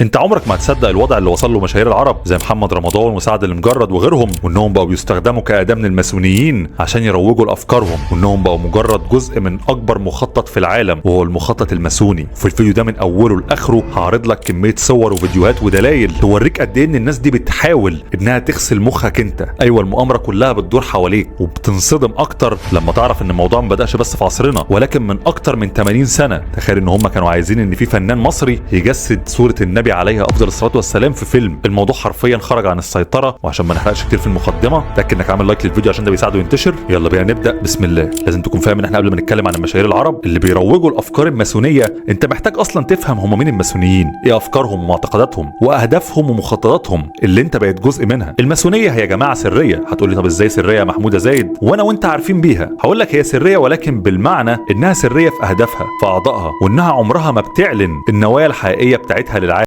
انت عمرك ما هتصدق الوضع اللي وصل له مشاهير العرب زي محمد رمضان وسعد المجرد وغيرهم، وانهم بقوا بيستخدموا كأداة من الماسونيين عشان يروجوا لافكارهم، وانهم بقوا مجرد جزء من اكبر مخطط في العالم وهو المخطط الماسوني. وفي الفيديو ده من اوله لاخره هعرض لك كمية صور وفيديوهات ودلائل توريك قد ايه ان الناس دي بتحاول انها تغسل مخك انت. ايوه، المؤامرة كلها بتدور حواليك، وبتنصدم اكتر لما تعرف ان الموضوع ما بدأش بس في عصرنا ولكن من اكتر من 80 سنة. تخيل ان هم كانوا عايزين ان في فنان مصري يجسد صورة النبي عليه افضل الصلاة والسلام في فيلم. الموضوع حرفيا خرج عن السيطرة. وعشان ما نحرقش كتير في المقدمة، تاكد انك عامل like للفيديو عشان ده بيساعده ينتشر. يلا بينا نبدا. بسم الله. لازم تكون فاهم ان احنا قبل ما نتكلم عن المشاهير العرب اللي بيروجوا الافكار الماسونيه، انت محتاج اصلا تفهم هم مين الماسونيين، ايه افكارهم ومعتقداتهم واهدافهم ومخططاتهم اللي انت بقيت جزء منها. الماسونيه هي جماعة سرية. هتقول لي طب ازاي سرية يا محمود زايد وانا وانت عارفين بيها؟ هقول لك هي سرية ولكن بالمعنى انها سرية في اهدافها، في اعضائها، وانها عمرها ما بتعلن النوايا الحقيقية بتاعتها للعالم.